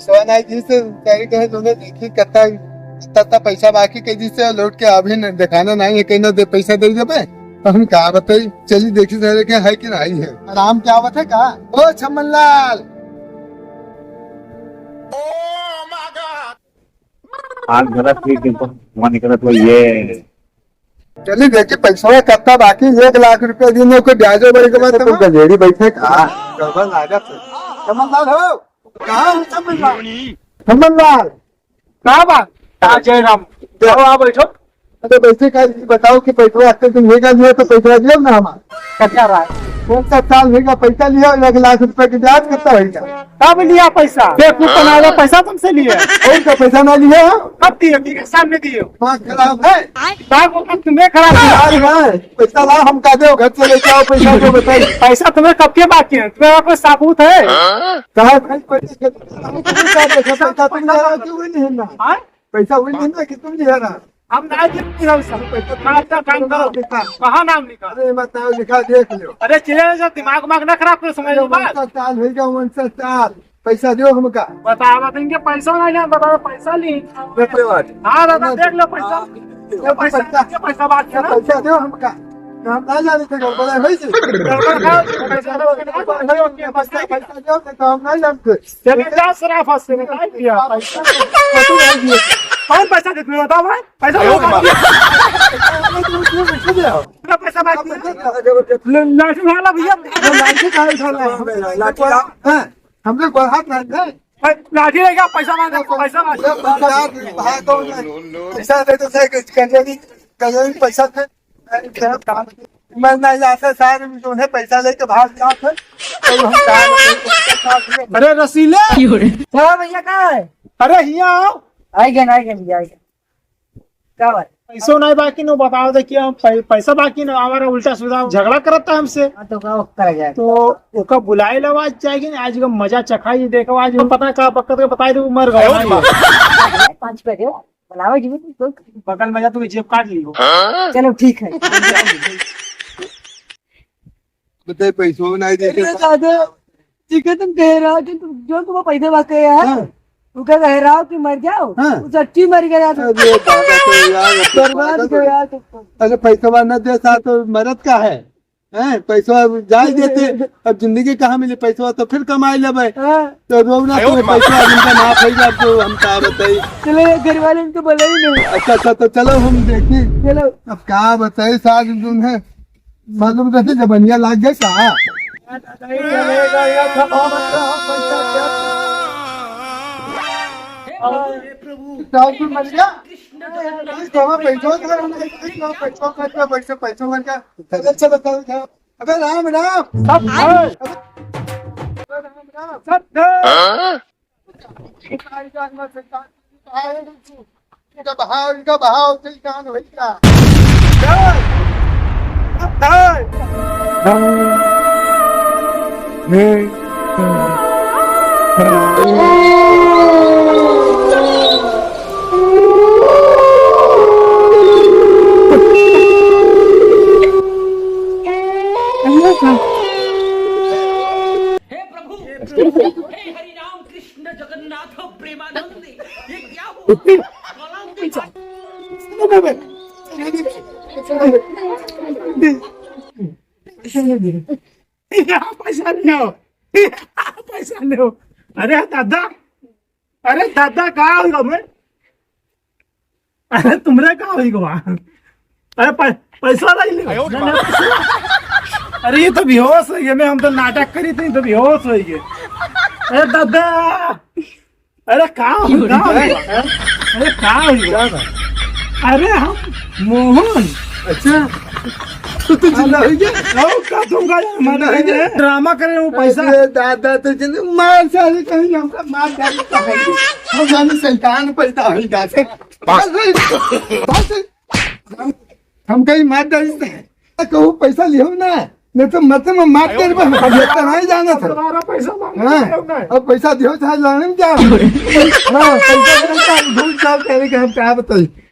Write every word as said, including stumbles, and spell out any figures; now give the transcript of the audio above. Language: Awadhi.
सोना जी से कह के है, तूने देखी कितना, कितना, कितना पैसा बाकी के जी से लौट के अभी न, दिखाना नहीं है, कहीं ना दे, पैसा दे देबे। तो हम का बताई, चली देखी सारे के है कि नहीं है। आराम क्या आवत है का? ओ छमन लाल। आज गलत हुई, दिन पर वहाँ निकलत हुई ये। चली देखी पैसा कितना बाकी, एक लाख रुपया दिन को ब्याजो बढ़ के बाद तो गजेड़ी बैठे का? गड़बड़ लागत है। छमन लाल हो, कहाँ हो छमन लाल? छमन लाल। का बात? हाँ, जय राम। आओ, आओ, बैठो। अरे, वैसे का, ये बताओ कि पैसवा आते दिन लेगा लिया तो पैसवा दियो ना हमार। कत्ता रहा? कौन सा साल होइगा पैसा लिया, एक लाख रुपया के ब्याज कितना होइगा? कब लिया पैसा? बेवकूफ बनावे, पैसा तुमसे लिए। और का पैसा ना लिया? कब दिए? ठीक है, सामने दिए। दिमाग खराब है। दिमाग वो तुम्हें खराब है। खराब है। पैसा लाओ, हम का दे, घर से लेके आओ पैसा, जो बताइए। पैसा तुम्हें कब के बाकी है? तुम्हारा कोई सबूत है? कहाँ भाई पैसे के-, पैसा तुम ले रहे हो, क्यों नहीं है ना? हाँ? पैसा वही नहीं ना कि तुम नहीं है ना? हम ना देते हैं सब। पैसा तुम कहाँ का काम करो? लिखा। कहाँ नाम लिखा? अरे बताओ, लिखा देख लो। अरे चले जाओ, दिमाग वाग ना खराब करो, समझ अरे लो बात। उनसठ साल हो गया, उनसठ साल। पैसा दो हमका। बताओ, बताओ, इनके पैसा नहीं है, बताओ, पैसा ली। धन्यवाद। हाँ दादा, देख लो पैसा। ये पैसा, ये पैसा बात है ना? पैसा दो हमका। हम ना जाने थे गड़बड़ है भाई जी। गड़बड़ का, पैसा दो, पैसा दो, पैसा दो, पैसा दो, तो हम नहीं जानते। चले जा सराफा से, निकाल दिया। पैसा तो नहीं दिए। कौन पैसा देते हो, बताओ भाई? पैसा दो। पैसा दो। पूरा पैसा बाकी है। लाठी उठा ला भैया। लाठी कहाँ उठा ला? लाठी का? हाँ, हमने कोई हाथ नहीं है। भाई, लाठी लेके पैसा मांगा, पैसा मांगा। पैसा दे तो सही, कंजरी, कंजरी पैसा थे। मैं नहीं जाते सारे, जो है पैसा लेके भाग जाते। तो हम कहाँ अरे रसीले। हाँ भैया, कहाँ है? अरे हिया आओ। आइगे ना, आइगे भैया, आइगे। का बात? पैसो नहीं बाकी नो, बताओ दे कि हम पै-, पैसा बाकी नो, हमारा उल्टा सीधा झगड़ा करता हमसे। हाँ, तो का कर जाए? तो ओका बुलाए लो, आज जाएगी ना, आज का मजा चखाई, देखो आज हम पता का बकत के बताई दे, मर गया। पाँच पे दे, बुलाओ जी, तो बगल में जा, तू जेब काट लियो। चलो ठीक है। बताए, पैसो नहीं देते। अरे दादा, ठीक है, तुम कह रहा कि तुम, जो तुम्हारा पैसा बाकी है, हाँ। वो क्या कह रहा हो कि मर जाओ? हाँ। वो सच्ची मर गया तो। अरे दादा, तो यार, बर्बाद हो गया तो। अरे पैसा ना दे सा तो मरद का है, हैं? पैसा जाए देते, अब जिंदगी कहाँ मिली? पैसा तो फिर कमाई लेबे। हाँ। तो रो ना, आयो तो रे माँ। पैसा जिनका माफ हो गया, तो हम का बताई। चलो, ये घर वाले ने तो बोला ही नहीं। अच्छा, अच्छा, तो चलो हम देखें। चलो। अब का बताई, सास जुन है, मालूम रहते जबनिया लाग गए का? सास जुन मर गया? पैसा, पैसा, पैसा, पैसा, पैसा, पैसा, पैसा। चलो, चलो, चलो, चलो। अबे राम, राम। सब है। अबे राम, राम। सब है। हाँ? इनका बहाव, इनका बहाव, शैतान होइगा। हे प्रभु, हे हरि राम कृष्ण जगन्नाथ प्रेमानंद, ये क्या हुआ? गला में यहाँ पैसा ले आओ, यहाँ पैसा ले आओ। अरे दादा, अरे दादा, का होइगा मैं? अरे तुमरे का होइगा? अरे पै-, पैसा नहीं ले। आयो रे बाप। अरे ये तो बेहोश हो गए, मैं, हम तो नाटक करी थे, तो बेहोश हो गए। अरे दादा, अरे का हो, का हो? अरे का हो? क्या था? अरे हम मोहन। अच्छा, तो तू जिंदा हो गया? और का तुम का यार, जिंदा हो गया? ड्रामा करे वो पैसा। अरे दादा, तो जिंदा, मार साले कहीं हमका मार डाली तो है। हम जाने शैतान पैदा होइगा से। बस, बस, बस। हम, हम कहीं मार डाली से। कहूँ पैसा लियो ना, नहीं तो मत में मार कर बस, हम इतना नहीं जाना था। तुम्हारा पैसा मांगना हाँ, है, नहीं? अब पैसा दियो चाहे लाने में जाओ। हाँ, पैसा दियो चाहे भूल जाओ, कह रहे कि हम क्या बताइए।